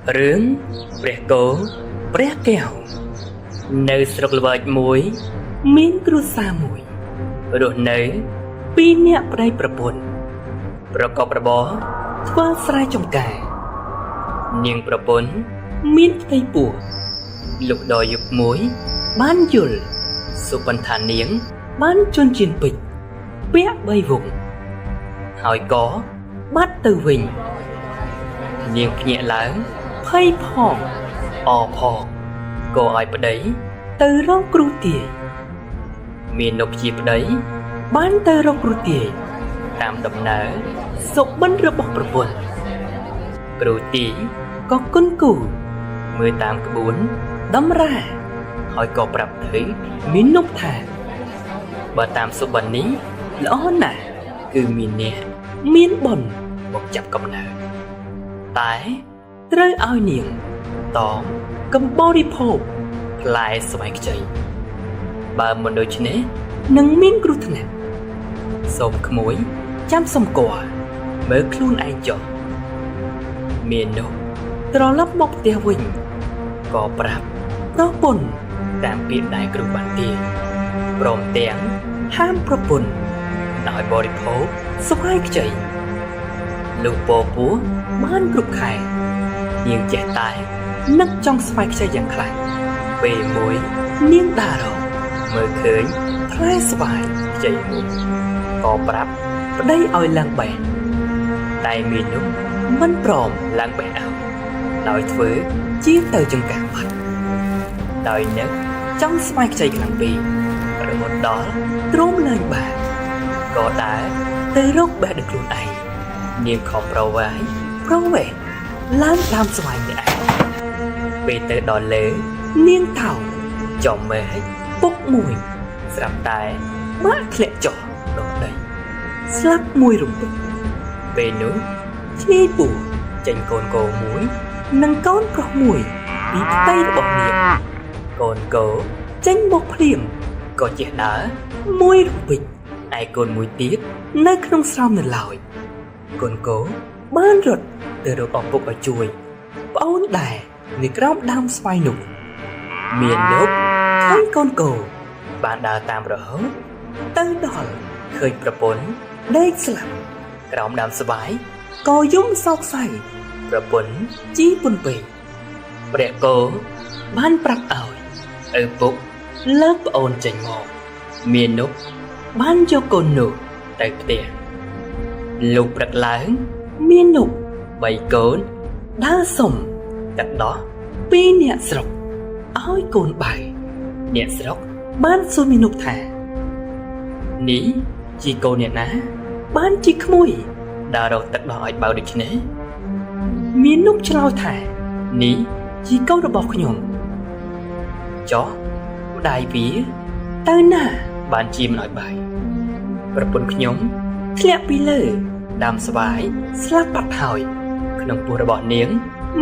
រឿងព្រះគោព្រះកែវនៅស្រុកល្វែកមួយ មានគ្រួសារមួយរស់នៅពីរនាក់ប្តីប្រពន្ធប្រកបរបរធ្វើស្រែចម្ការនាងប្រពន្ធមានផ្ទៃពោះលុះដល់យប់មួយ បានយល់សុបិនថានាង បានជន់ជៀនពេជ្រពាក់បីវងហើយក៏បាត់ទៅវិញ នាងភ្ញាក់ឡើងភ័យផងអផងក៏ឲ្យប្តីទៅរកគ្រូទាយមាននប់ជាប្តីបានទៅរកគ្រូទាយតាមដំណើរសុបិនរបស់ប្រពន្ធគ្រូទាយក៏គុណគូមើលតាមក្បួនតម្រាហើយក៏ប្រាប់ទៅមាននប់ថាបើតាមសុបិននេះល្អណាស់គឺមានអ្នកមានបុណ្យមកចាប់កំណើត តែត្រូវឲ្យនាងតមកំបរិភោគផ្លែស្វាយខ្ចីបើមិនដូច្នេះនឹងមានគ្រោះថ្នាក់សូមក្មួយចាំសំគាល់មើលខ្លួនឯងចុះមាននោះត្រឡប់មកផ្ទះវិញក៏ប្រាប់ប្រពន្ធតាមពាក្យដែលគ្រូបានទាយព្រមទាំងហាមប្រពន្ធដោយបរិភោគស្វាយខ្ចី លុះពោពោះបានគ្រប់ខែនាងចេះតែនឹកចង់ស្វែងខ្ចីយ៉ាងខ្លាំងពេលមួយនាងដើររកមើលឃើញផ្លែស្វាយខ្ចីមួយក៏ប្រាប់ប្តីឲ្យឡើងបេះតែមាននោះមិនព្រមឡើងបេះឲ្យដោយធ្វើជាទៅចង្ការបាត់ដោយនឹកចង់ស្វែងខ្ចីខ្លាំងពេករហូតដល់ទ្រាំលែងបានក៏ដើរទៅរកបេះដោយខ្លួនឯង នាងខំប្រវាយប្រវេះឡើងដើមស្វាយម្នាក់ឯងពេលទៅដល់លើនាងថោងចំមេឃពុកមួយស្រាប់តែបាក់ធ្លាក់ចុះដល់ដីស្លាប់មួយរំពេចពេលនោះឆ្លាយពោះចេញកូនគោមួយនិងកូនប្រុសមួយពីផ្ទៃរបស់នាងកូនគោចេញមកភ្លាមក៏ចេះដើរមួយរំពេចឯកូនមួយទៀតនៅក្នុងស្រោមនៅឡើយ កូនគោបានរត់ទៅរកឪពុកឲ្យជួយប្អូនដែរនៅក្រោមដើមស្វាយនោះមានលោកឃើញកូនគោបានដើរតាមរហូតទៅដល់ឃើញប្រពន្ធដេកស្លាប់ក្រោមដើមស្វាយក៏យំសោកសៅប្រពន្ធជីពុនពេកព្រះគោបានប្រាប់ឲ្យឪពុកលើកប្អូនចេញមកមាននោះបានយកកូននោះទៅផ្ទះ លោកព្រឹកឡើងមាននុកបីកូនដើរសុំទឹកដោះពីអ្នកស្រុកឲ្យកូនបាយអ្នកស្រុកបានសួរមានុកថានេះជាកូនអ្នកណាបានជាក្មួយដើររកទឹកដោះឲ្យបៅដូច្នេះមានុកឆ្លើយថានេះជាកូនរបស់ខ្ញុំចុះម្ដាយវាទៅណាបានជាមិនឲ្យបាយប្រពន្ធខ្ញុំធ្លាក់ពីលើដើមស្វាយស្លាប់បាត់ហើយក្នុងពោះរបស់នាង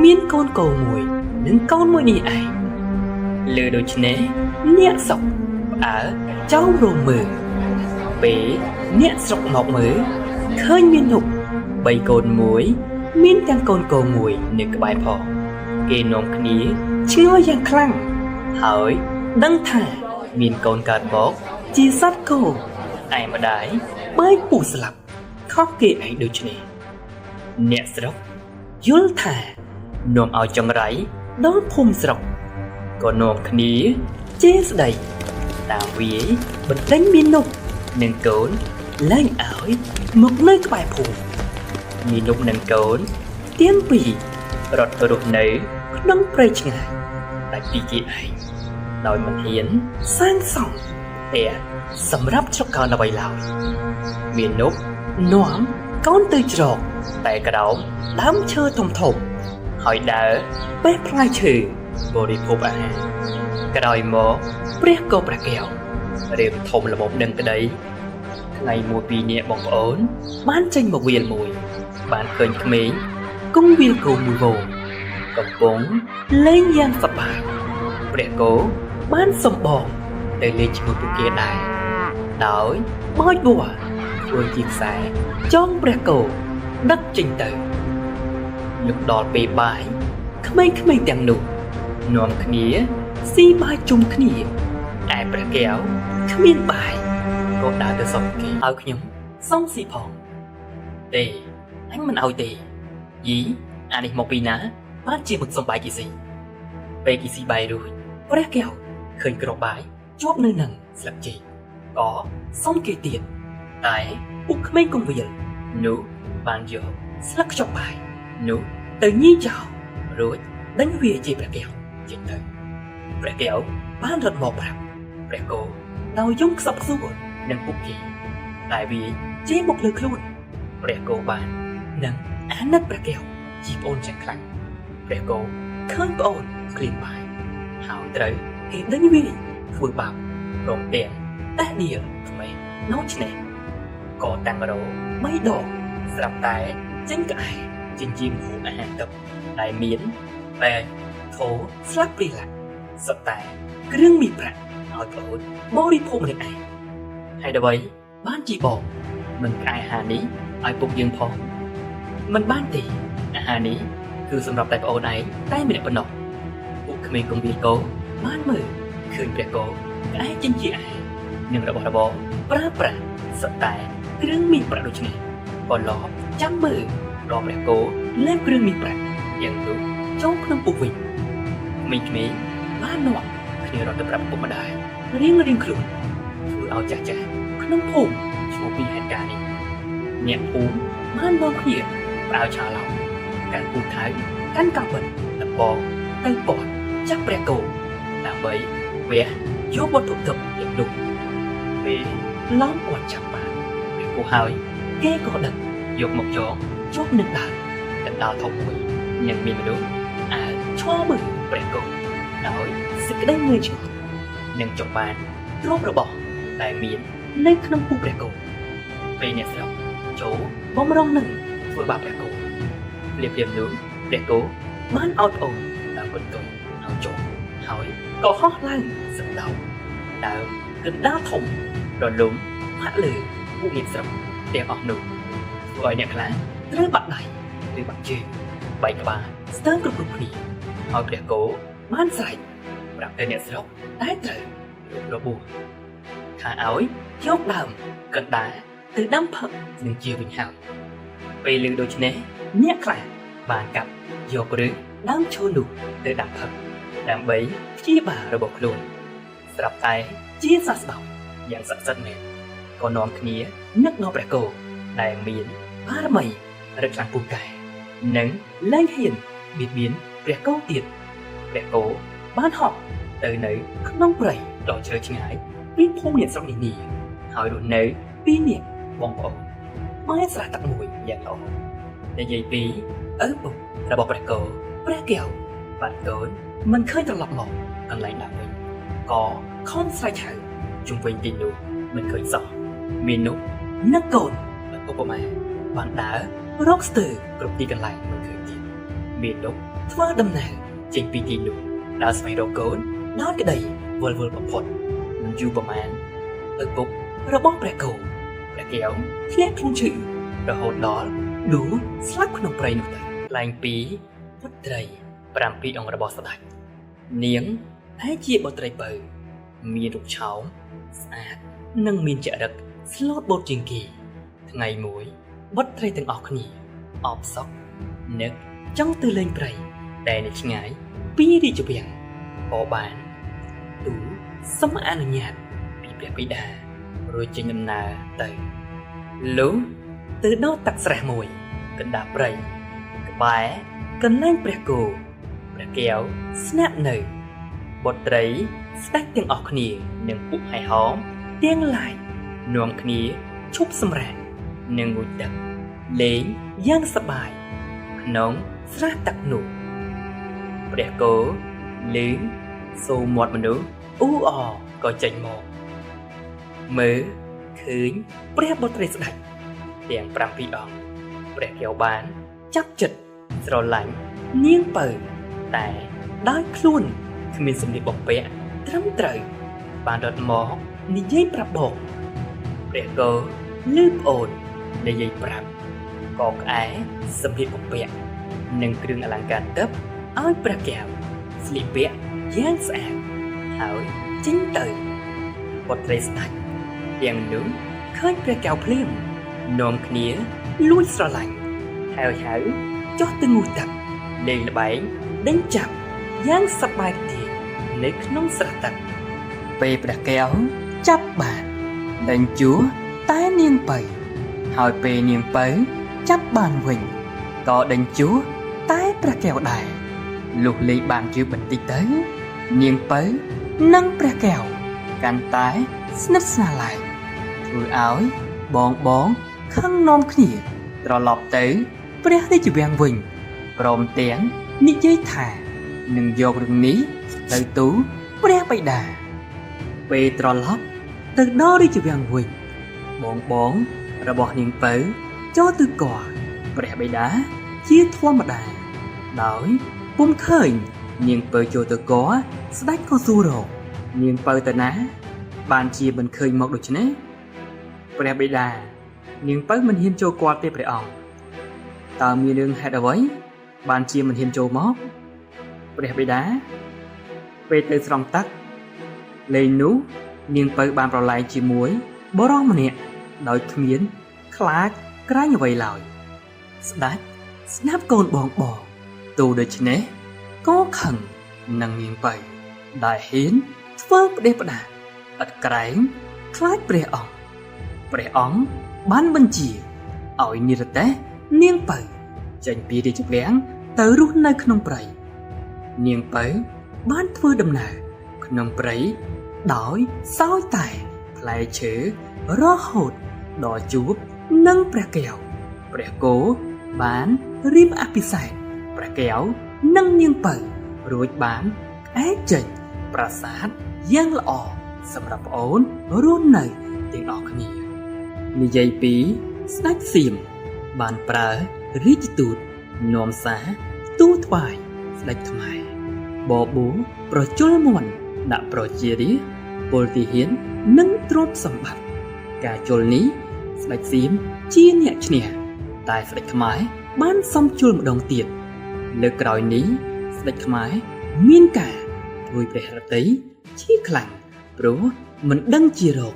មានកូនគោមួយនិងកូនមួយនេះឯងលើដូច្នេះអ្នកស្រុកផ្អើលចោលរមមើលពេលអ្នកស្រុកមកមើលឃើញមាននុកបីកូនមួយ មានទាំងកូនគោមួយនៅក្បែរផងគេនាំគ្នាឆ្ងល់យ៉ាងខ្លាំងហើយដឹងថាមានកូនកើតមកជាសត្វគោឯម្ដាយបែកពោះស្លាប់ខុសគេឯងដូច្នេះអ្នកស្រុកយល់ថានាំឲ្យចង្រៃដល់ភូមិស្រុកក៏នាំគ្នាជេរស្ដីតាមវាយបណ្ដេញមាននុកនិងកូនលែងឲ្យមកនៅក្បែរភូមិមាននុកនិងកូនទាំងពីររត់ទៅរស់នៅក្នុងព្រៃឆ្ងាយដាច់ពីគេឯងដោយមិនហ៊ានសាងសង់ផ្ទះសម្រាប់ជ្រកកោនអ្វីឡើយមាននុកនាំកូនទៅជ្រកតែក្រោមដើមឈើធំធំៗហើយដើរបេះផ្លែឈើបរិភោគអាហារក្រោយមកព្រះក៏ព្រះកែវរៀបធំល្មមនឹងក្តីថ្ងៃមួយពីរនាក់បងប្អូន បានចេញមកវាលមួយ បានឃើញក្មេងគង់វាលគោមួយវងកំពុងលេងយ៉ាងសប្បាយព្រះគោបានសំបងទៅលេងជាមួយពួកគេដែរដោយបោចវល្លិធ្វើជាខ្សែចងព្រះគោដឹកចេញទៅលុះដល់ពេលបាយ ក្មេងៗទាំងនោះនាំគ្នាស៊ីបាយជុំគ្នាឯព្រះកែវគ្មានបាយក៏ដើរទៅសុំគេឲ្យខ្ញុំសុំស៊ីផងទេអញមិនឲ្យទេយីអានេះមកពីណាបានជាមកសុំបាយគេស៊ីពេលគេស៊ីបាយរួចព្រះកែវឃើញក្របបាយជាប់នៅនឹងស្លឹកចេកក៏សុំគេទៀតតែពួកក្មេងកងវិលនោះបានយកស្លឹកខ្ចប់បាយនោះទៅញីចោលរួចដេញវាជាព្រះកែវចេញទៅព្រះកែវបានរត់មកប្រាប់ព្រះគោដោយយំខ្សឹបខ្សួលនឹងពួកគេតែវាជេរមកលើខ្លួនព្រះគោបាននិងអាណិតព្រះកែវជាប្អូនយ៉ាងខ្លាំងព្រះគោឃើញប្អូនឃ្លានបាយហើយត្រូវគេដេញវាធ្វើបាបព្រមទាំងតេះដៀលក្មេងដូច្នេះក៏តាំងរោបីដងស្រាប់តែចេញក្អែចិញ្ចៀមហូបអាហារទឹកដែលមានបែកធោស្លាបព្រាឡាក់សុទ្ធតែគ្រឿងមានប្រាក់ឲ្យប្អូនបរិភោគម្នាក់ឯងហើយអ្វីបានជាបងមិនក្អែអាហារនេះឲ្យពុកយើងផងមិនបានទេអាហារនេះគឺសម្រាប់តែប្អូនឯងតែម្នាក់ប៉ុណ្ណោះពួកក្មេងកងវិលកោបានមើលឃើញព្រះគោក្អែចិញ្ចៀអាហារនិងរបស់របរប្រើប្រាស់សុទ្ធតែគ្រឿងមានប្រាក់ដូចនេះក៏លបចាំមើលដល់ព្រះគោលែបគ្រឿងមានប្រាក់យ៉ាងនោះចូលក្នុងពុកវិញក្មេងៗបាននាំគ្នារត់ទៅប្រាប់ឪពុកម្ដាយរៀងរៀងខ្លួនធ្វើឲ្យចាស់ចាស់ក្នុងភូមិឈ្មោះពីហេតុការណ៍នេះអ្នកភូមិបាននាំគ្នាប្រើឆាឡោកាន់ពូថៅកាន់កាពិតដំបងទៅពត់ចាប់ព្រះគោដើម្បីវះយកវត្ថុទិព្វយ៉ាងនោះពេលឡោមព័ទ្ធចាប់បានព្រះគោហើយគេក៏ដឹកយកមកចងជាប់នឹងដើមកណ្ដាលធំមួយនិងមានមនុស្សអើឈរមើលព្រះគោដោយសេចក្តីមើលឆ្ងល់និងចង់បានទ្រព្យរបស់ដែលមាននៅក្នុងពុះព្រះគោពេលអ្នកស្រុកចូលបំរុងនឹងធ្វើបាបព្រះគោភ្លាមៗនោះព្រះគោបានឲ្យប្អូនដើមកន្ទុយឲ្យចុះហើយក៏ហោះឡើងសំដៅដើមកណ្ដាលធំរលំផាក់លើពួកអ្នកស្រុកទាំងអស់នោះធ្វើឲ្យអ្នកខ្លះត្រូវបាក់ដៃឬបាក់ជើងបែកក្បាលស្ទើរគ្រប់គ្រប់គ្នាហើយព្រះគោបានស្រែកប្រាប់ទៅអ្នកស្រុកតែត្រូវរបួសថាឲ្យយកដើមកណ្ដាលទៅដាំផឹកនឹងជាវិញហើយពេលឮដូច្នេះអ្នកខ្លះបានកាប់យកឬដើមឈើនោះទៅដាំផឹកដើម្បីព្យាបាលរបស់ខ្លួនស្រាប់តែជាសះស្បើយយ៉ាងស័ក្តិសិទ្ធិមែនក៏នាំគ្នានឹកដល់ព្រះគោដែលមានបារមីរឹកខ្លាំងពូកែនិងលែងហ៊ានបៀតបៀនព្រះគោទៀតព្រះគោបានហោះទៅនៅក្នុងព្រៃដ៏ជ្រៅឆ្ងាយពីភូមិអ្នកស្រុកនានាហើយរស់នៅពីរនាក់បងប្អូនម៉ែស្រះទឹកមួយយ៉ាងល្អនិយាយពីឪពុករបស់ព្រះគោព្រះកែវបាត់កូនមិនឃើញត្រឡប់មកកន្លែងដើមវិញក៏ខំស្រែកហៅជុំវិញទីនោះមិនឃើញសោះមាននោះនឹកកូនដោយឧបមាបានដើររកស្ទើរគ្រប់ទីកន្លែងមិនឃើញទៀតមាននោះធ្វើដំណើរចេញពីទីនោះដើរស្វែងរកកូនដោយក្តីវិលវល់បំផុតមិនយូរប្រមាណឪពុករបស់ព្រះគោព្រះកែវធ្លាក់ខ្លួនឈឺរហូតដល់ដួលស្លាប់ក្នុងព្រៃនោះទៅខ្លែងពីបុត្រី7អង្គរបស់ស្ដេចនាងដែលជាបុត្រីពៅមានរូបឆោមស្អាតនិងមានចរិតស្លូតបូតជាងគេថ្ងៃមួយបុត្រីទាំងអស់គ្នាអបសក់នឹកចង់ទៅលេងព្រៃតែនៅឆ្ងាយពីរាជវាំងក៏បានទូលសុំអនុញ្ញាតពីព្រះបិតារួចចេញដំណើរទៅលុះទៅដល់ទឹកស្រះមួយកណ្ដាលព្រៃក្បែរកន្លែងព្រះគោព្រះកែវស្នាក់នៅបុត្រីស្ដេចទាំងអស់គ្នានិងពួកហៃហោមទាំងឡាយនាំគ្នាឈប់សម្រាកនិងងូតទឹកលេងយ៉ាងសប្បាយក្នុងស្រះទឹកនោះព្រះគោឮសូរមាត់មនុស្សអ៊ូអរក៏ចេញមកមើលឃើញព្រះបុត្រីស្ដេចទាំង7អង្គព្រះកែវបានចាប់ចិត្តស្រឡាញ់នាងពៅតែដោយខ្លួនគ្មានសម្លៀកបំពាក់ត្រឹមត្រូវបានរត់មកនិយាយប្រាប់បងព្រះគោឮប្អូននិយាយប្រាប់ក៏ក្អែសម្លៀកបំពាក់និងគ្រឿងអលង្ការទិព្វ ឲ្យព្រះកែវស្លៀកពាក់យ៉ាងស្អាតហើយចេញទៅបុត្រីស្ដេចទាំងនោះឃើញព្រះកែវភ្លាមនាំគ្នាលួចស្រឡាញ់ហើយហៅចុះទៅងូតទឹកលេងល្បែងដេញចាប់យ៉ាងសប្បាយរីករាយនៅក្នុងស្រះទឹកពេលព្រះកែវចាប់បានដេញជួតែនាងពៅហើយពេលនាងពៅចាប់បានវិញក៏ដេញជួតែព្រះកែវដែរលុះលេងបានយឺបន្តិចទៅនាងពៅនិងព្រះកែវកាន់តែស្និទ្ធស្នាលឡើងធ្វើឲ្យបងបងខឹងនាំគ្នាត្រឡប់ទៅព្រះរាជវាំងវិញព្រមទាំងនិយាយថានឹងយករឿងនេះទៅទូលព្រះបិតាពេលត្រឡប់ទៅដល់រាជវាំងវិញបងបងរបស់នាងពៅចូលទៅកល់ព្រះបិតាជាធម្មតាដោយពុំឃើញនាងពៅចូលទៅកល់ស្ដេចក៏សួររកនាងពៅទៅណា បានជាមិនឃើញមកដូច្នេះព្រះបិតានាងពៅមិនហ៊ានចូលគាល់ទេព្រះអង្គតើមានរឿងហេតុអ្វីបានជាមិនហ៊ានចូលមកព្រះបិតាពេលទៅស្រង់ទឹកលេងនោះនាងពៅបានប្រឡែងជាមួយបុរសម្នាក់ដោយគ្មានខ្លាចក្រែងអ្វីឡើយស្ដេចស្នាប់កូនបងបងទូដូច្នេះក៏ខឹងនឹងនាងពៅដែលហ៊ានធ្វើផ្ដេសផ្ដាសឥតក្រែងខ្លាចព្រះអង្គព្រះអង្គបានបញ្ជាឲ្យនិរទេសនាងពៅចេញពីរាជវាំងទៅរស់នៅក្នុងព្រៃនាងពៅបានធ្វើដំណើរក្នុងព្រៃដោយសោយតែផ្លែឈើរហូតដល់ជួបនឹងព្រះកែវព្រះគោបានរៀបអភិសេកព្រះកែវនិងនាងពៅរួចបានក្អែកចេញប្រាសាទយ៉ាងល្អសម្រាប់ប្អូនរស់នៅទាំងអស់គ្នានិយាយពីស្ដេចសៀមបានប្រើរាជទូតនាំសារទូលថ្វាយស្ដេចខ្មែរបបួលប្រជុលមន់ដាក់ប្រជារាស្ត្រពលទាហាននិងទ្រព្យសម្បត្តិការជុលនេះស្ដេចសៀមជាអ្នកឈ្នះតែស្ដេចខ្មែរបានសំជុលម្ដងទៀតលើកក្រោយនេះស្ដេចខ្មែរមានការព្រួយព្រះហឫទ័យជាខ្លាំងព្រោះមិនដឹងជារក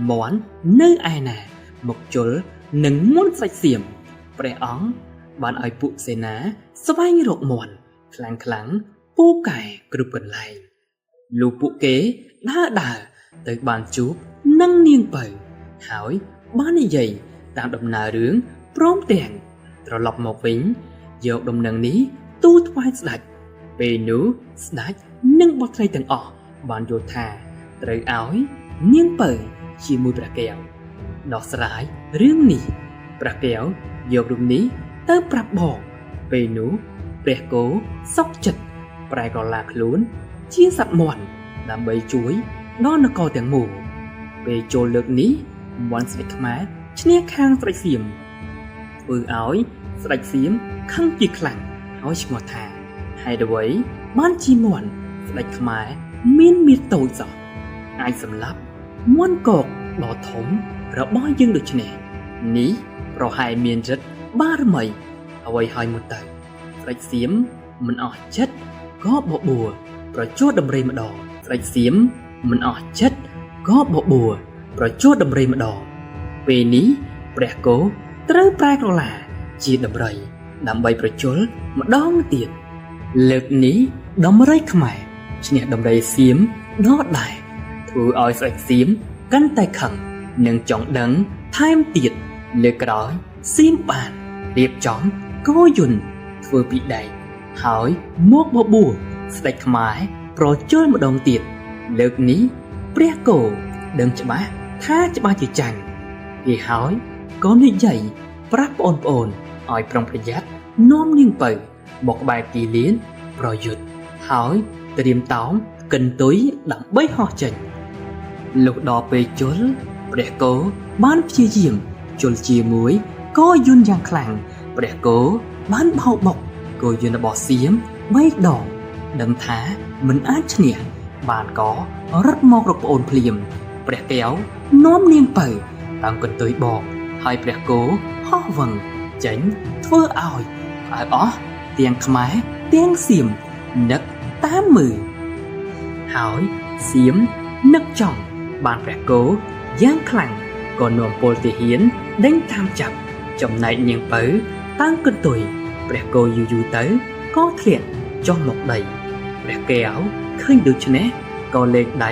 មន់នៅឯណាមកជុលនឹងមន់ស្ដេចសៀមព្រះអង្គបានឲ្យពួកសេនាស្វែងរកមន់ខ្លាំងខ្លាំងពូកែគ្រប់កន្លែងលុះពួកគេដើរដើរទៅបានជួបនឹងនាងពៅហើយបាននិយាយតាមដំណើររឿងព្រមទាំងត្រឡប់មកវិញយកដំណឹងនេះទូលថ្វាយស្ដេចពេលនោះស្ដេចនិងបុត្រីទាំងអស់បានយល់ថាត្រូវឲ្យនាងពៅជាមួយព្រះកែវដោះស្រាយរឿងនេះព្រះកែវយករឿងនេះទៅប្រាប់បងពេលនោះព្រះគោសុកចិត្តប្រែក្រឡាខ្លួនជាសត្វមាន់ដើម្បីជួយដល់នគរទាំងមូលពេលចូលលើកនេះមាន់ស្ដេចខ្មែរឈ្នះខាងស្ដេចសៀមធ្វើឲ្យស្ដេចសៀមខឹងជាខ្លាំងហើយឈ្មោះថាហេតុអ្វីបានជាមាន់ស្ដេចខ្មែរមានមាឌតូចសោះអាចសម្លាប់មាន់កកដ៏ធំរបស់យើងដូច្នេះនេះប្រហែលមានរិទ្ធបារមីអ្វីហើយមកទៅស្ដេចសៀមមិនអស់ចិត្តក៏បបួលប្រជួដំរីម្ដងស្ដេចសៀមមិនអស់ចិត្តក៏បបួលប្រជួដំរីម្ដងពេលនេះព្រះគោត្រូវប្រែក្រឡាជាដំរីដើម្បីប្រជុលម្ដងទៀតលើកនេះដំរីខ្មែរឈ្នះដំរីសៀមដដែលធ្វើឲ្យស្ដេចសៀមកាន់តែខឹងនិងចង់ដឹងថែមទៀតលើកក្រោយសៀមបានរៀបចំគោយន្តធ្វើពីដែកហើយមកបបួលស្ដេចខ្មែរប្រជុលម្ដងទៀតលើកនេះព្រះគោដឹងច្បាស់ថាច្បាស់ជាចាញ់គេហើយក៏និយាយប្រាប់ប្អូនប្អូនឲ្យប្រុងប្រយ័ត្ននាំនាងពៅមកក្បែរទីលានប្រយុទ្ធហើយត្រៀមតោងកិនទុយដើម្បីហោះចេញលុះដល់ពេលជុលព្រះគោបានព្យាយាមជុលជាមួយគោយន្តយ៉ាងខ្លាំងព្រះគោបានបោកបុកគោយន្តរបស់សៀម3ដងដឹងថាមិនអាចឈ្នះបានក៏រត់មករកប្អូនភ្លាមព្រះកែវនាំនាងពៅតាំងកន្ទុយបកហើយព្រះគោហោះវឹងចេញធ្វើឲ្យផ្អើលអស់ទាំងខ្មែរទាំងសៀម នឹកតាមមើលហើយសៀមនឹកចង់បានព្រះគោយ៉ាងខ្លាំងក៏នាំពលទាហានដេញតាមចាប់ចំណែកនាងពៅតាំងកន្ទុយព្រះគោយូរៗទៅក៏ធ្លាក់ចុះមកដីព្រះកែវឃើញដូច្នេះក៏លែងដៃ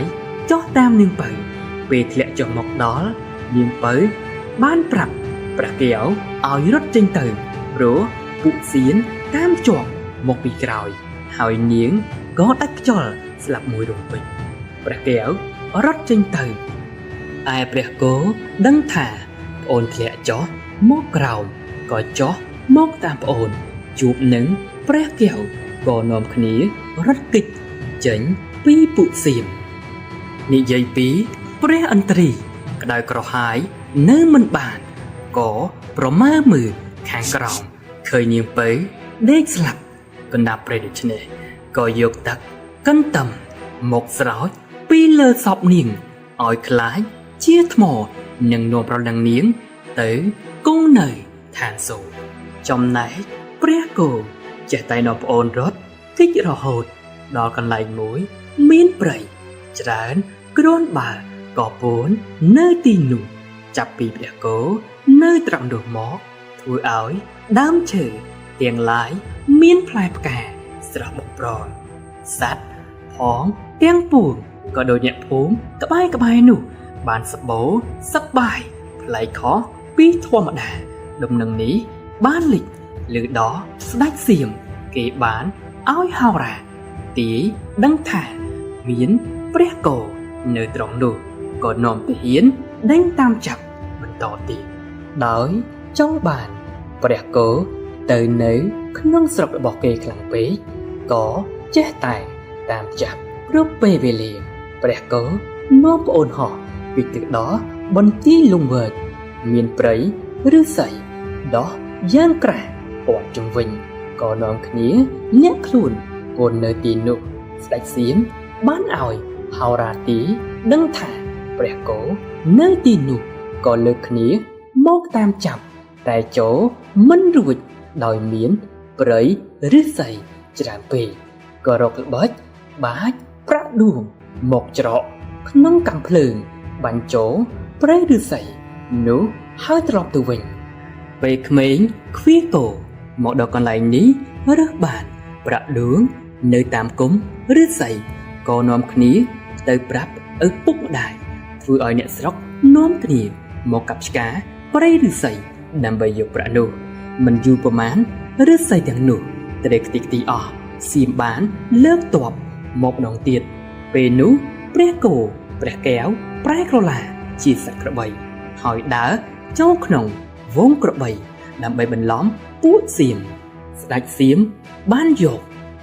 ចុះតាមនាងពៅពេលធ្លាក់ចុះមកដល់នាងពៅបានប្រាប់ព្រះកែវឲ្យរត់ចេញទៅព្រោះពួកសៀនតាមជាប់មកពីក្រោយហើយនាងក៏ដាច់ខ្យល់ស្លាប់មួយរំពេចព្រះកែវរត់ចេញទៅឯព្រះគោដឹងថាប្អូនធ្លាក់ចុះមកក្រោមក៏ចុះមកតាមប្អូនជួបនឹងព្រះកែវក៏នាំគ្នារត់គេចចេញពីពួកសៀមនិយាយពីព្រះឥន្ទ្រីក្តៅក្រហាយនៅមិនបានក៏ប្រមើមើលខាងក្រោមឃើញនាងពៅដេកស្លាប់កណ្ដាប់ព្រៃដូច្នេះក៏យកទឹកកន្ទឹមមកស្រោចពីលើសពនាងឲ្យខ្លាចជាថ្មនិងនាំប្រលឹងនាងទៅគង់នៅឋានសួគ៌ចំណែកព្រះគោចេះតែនាំប្អូនរត់គេចរហូតដល់កន្លែងមួយមានព្រៃច្រើនគ្រាន់បើក៏ពួននៅទីនោះចាប់ពីព្រះគោនៅត្រង់នោះមកធ្វើឲ្យដើមឈើទាំងឡាយមានផ្លែផ្កាស្រស់បំព្រងសត្វផងទាំងពួងក៏ដូចអ្នកភូមិក្បែរៗនោះបានសបោសប្បាយប្លែកខុសពីធម្មតាដំណឹងនេះបានលេចឬដល់ស្ដេចសៀមគេបានឲ្យហោរាទាយដឹងថាមានព្រះគោនៅត្រង់នោះក៏នាំទាហានដេញតាមចាប់បន្តទៀតដោយចង់បានព្រះគោទៅនៅក្នុងស្រុករបស់គេខ្លាំងពេកក៏ចេះតែតាមចាប់គ្រប់ពេលវេលាព្រះគោនាំប្អូនហោះពីទឹកដោះបន្ទាយលង្វើកមានព្រៃឫស្សីដោះយ៉ាងក្រាស់ព័ទ្ធជុំវិញក៏នាំគ្នាលាក់ខ្លួនពននៅទីនោះស្ដេចសៀមបានឲ្យហោរាទីដឹងថាព្រះគោនៅទីនោះក៏លើកគ្នាមកតាមចាប់តែចូលមិនរួចដោយមានព្រៃឫស្សីច្រើនពេកក៏រកល្បិចបាចប្រាក់ដួងមកច្រកក្នុងកាំភ្លើងបាញ់ចូលព្រៃឫស្សីនោះហើយត្រឡប់ទៅវិញពេលក្មេងខ្វៀគោមកដល់កន្លែងនេះរើសបានប្រាក់ដួងនៅតាមគុំឫស្សីក៏នាំគ្នាទៅប្រាប់ឪពុកម្ដាយធ្វើឲ្យអ្នកស្រុកនាំគ្នាមកកាប់ឆ្ការព្រៃឫស្សីដើម្បីយកប្រាក់នោះមិនយូរប្រមាណឫស្សីទាំងនោះត្រេកខ្ទេចខ្ទីអស់សៀមបានលើកទ័ពមកម្ដងទៀតពេលនោះព្រះគោព្រះកែវប្រែក្រឡាជាសត្វក្របីហើយដើរចូលក្នុងវងក្របីដើម្បីបន្លំពួកសៀមស្ដេចសៀមបានយក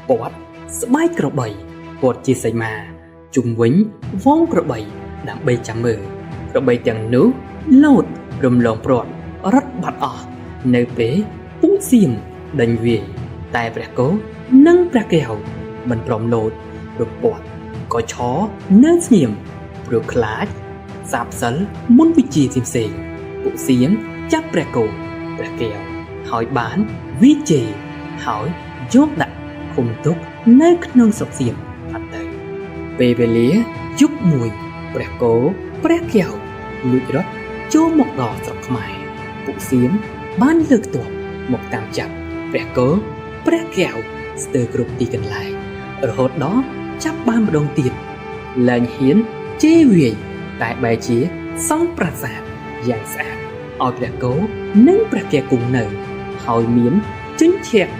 ព័ទ្ធស្បែកក្របីព័ទ្ធជាសីមាជុំវិញវងក្របីដើម្បីចាំមើលក្របីទាំងនោះលោតរំលងព្រាត់រត់បាត់អស់នៅពេលពួកសៀមដេញវាយតែព្រះគោនិងព្រះកែវមិនព្រមលោតរំពាត់ក៏ឈរនៅស្ងៀមព្រោះខ្លាចសាបសិលមុនវិជាផ្សេងៗពួកសៀមចាប់ព្រះគោព្រះកែវហើយបានវិជ័យហើយយកដាក់ឃុំទុកនៅក្នុងស្រុកសៀមផាត់ទៅពេលវេលាយប់មួយព្រះគោព្រះកែវលួចរត់ចូលមកដល់ស្រុកខ្មែរពួកសៀមបានលើកទ័ពមកតាមចាប់ព្រះគោព្រះកែវស្ទើរគ្រប់ទីកន្លែងរហូតដល់ចាប់បានម្ដងទៀតលែងហ៊ានជេរវាយតែបែរជាសង់ប្រាសាទយ៉ាងស្អាតឲ្យព្រះគោនិងព្រះកែវគង់នៅហើយមានជញ្ជាំង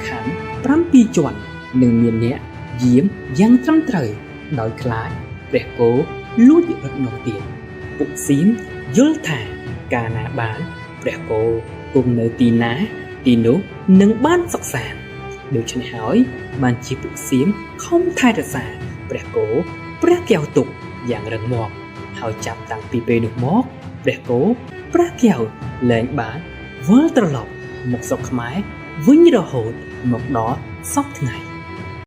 ខណ្ឌ7ជាន់និងមានអ្នកយាមយ៉ាងត្រឹមត្រូវដោយខ្លាចព្រះគោលួចរត់នោះទៀតពួកសៀមយល់ថាកាលណាបានព្រះគោគង់នៅទីណាទីនោះនឹងបានសុខសាន្តដូច្នេះហើយបានជាពួកសៀមខំថែរក្សាព្រះគោព្រះកែវទុកយ៉ាងរឹងមាំហើយចាប់តាំងពីពេលនោះមកព្រះគោព្រះកែវលែងបានវិលត្រឡប់មកស្រុកខ្មែរវិញរហូតមកដល់សព្វថ្ងៃ។